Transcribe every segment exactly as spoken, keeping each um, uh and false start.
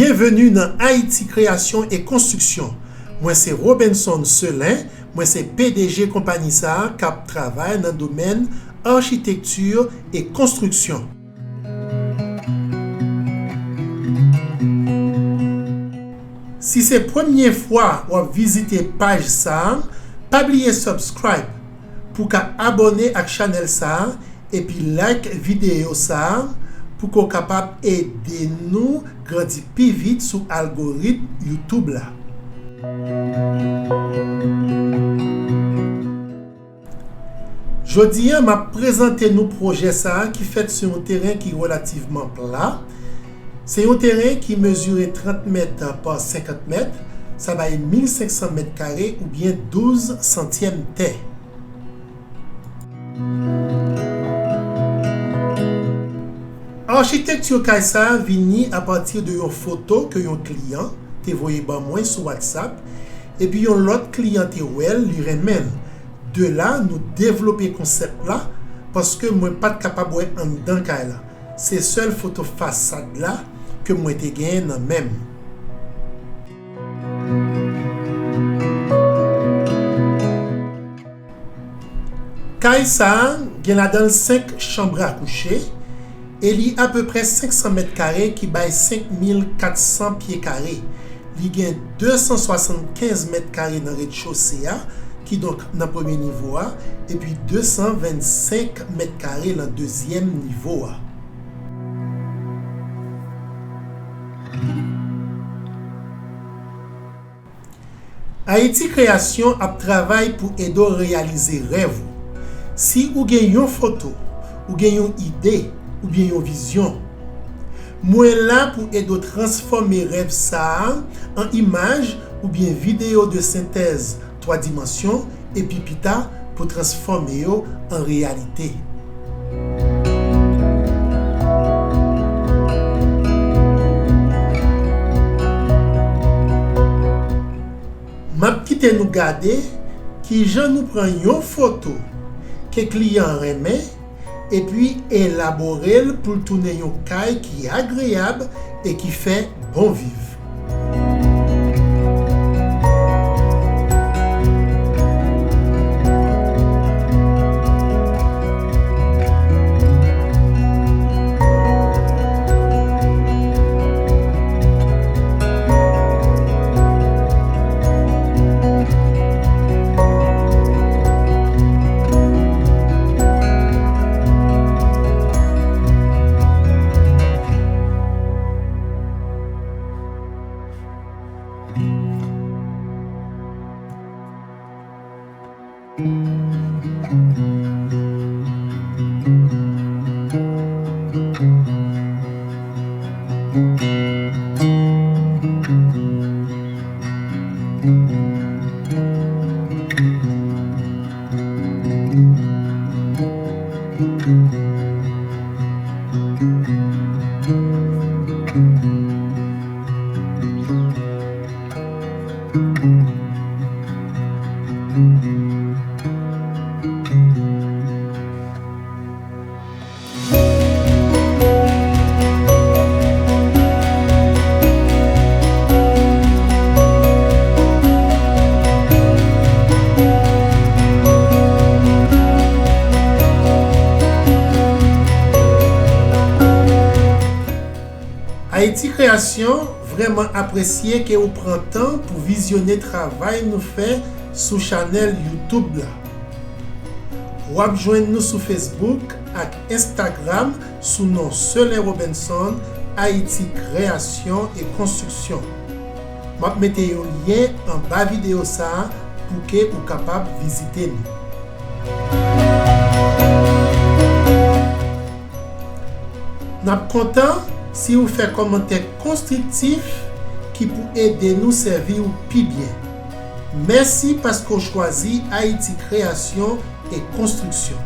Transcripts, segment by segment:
Byenveni nan Ayiti Kreyasyon e Konstriksyon. Mwen se Robenson Selin, mwen se P D G konpayi sa a k ap travay nan domèn achitekti e konstriksyon. Si se premye fwa w ap vizite paj sa a, pa bliye subscribe pou w ka abòne ak chanèl sa a epi like videyo sa a pou ke w kapab ede nou grandi pi vit sou algoritm YouTube la. Jodi a, m ap prezante nou pwojè sa a ki fèt sou yon teren ki relativman pla. Se yon teren ki mezire trant mèt pa senkant mèt, sa bay mil senk san mèt kare oubyen douz santyèm tè. Achitekti kay sa a vini apati de yon foto ke yon kliyan te voye ban mwen sou WhatsApp, epi yon lòt kliyan te wè l, li renmen l. De la, nou devlope konsèp la, paske mwen pa t kapab wè anndan kay la. Se sèl foto fasad la ke mwen te genyen nan men m. Kay sa a gen ladan l senk chanm a kouche e li apeprè senk san mèt kare ki bay senk mil kat san pye kare. Li gen de san swasannkenz mèt kare nan redchose a, kidonk nan premye nivo a, epi de san vennsenk mèt kare nan dezyèm nivo a. Ayiti Kreyasyon ap travay pou ede w reyalize rèv ou. Si ou gen yon foto, ou gen yon ide, oubyen yon vizyon, mwen la pou ede w transfòme rèv sa a an imaj oubyen videyo de sentèz twa dimansyon epi pita pou transfòme yo an reyalite. M ap kite nou gade kijan nou pran yon foto ke kliyan an renmen epi elabore l pou l tounen yon kay ki agreyab e ki fè bon viv. Ayiti Kreyasyon vrèman apresye ke ou pran tan pou vizyone travay nou fè sou chanèl YouTube la. W ap jwenn nou sou Facebook ak Instagram sou non Selin Robenson, Ayiti Kreyasyon e Konstriksyon. M ap mete yon lyen anba videyo sa a pou ke ou kapab vizite nou. N ap kontan si ou fè kòmantè konstriktif ki pou ede nou sèvi w pi byen. Mèsi paske w chwazi Ayiti Kreyasyon e Konstriksyon.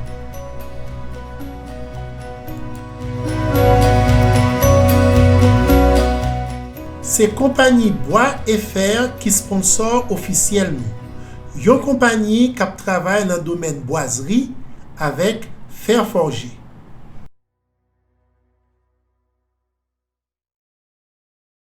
Se konpayi Bois et Fer ki sponsò ofisyèl nou. Yon konpayi k ap travay nan domèn bwazri avèk fè fòje.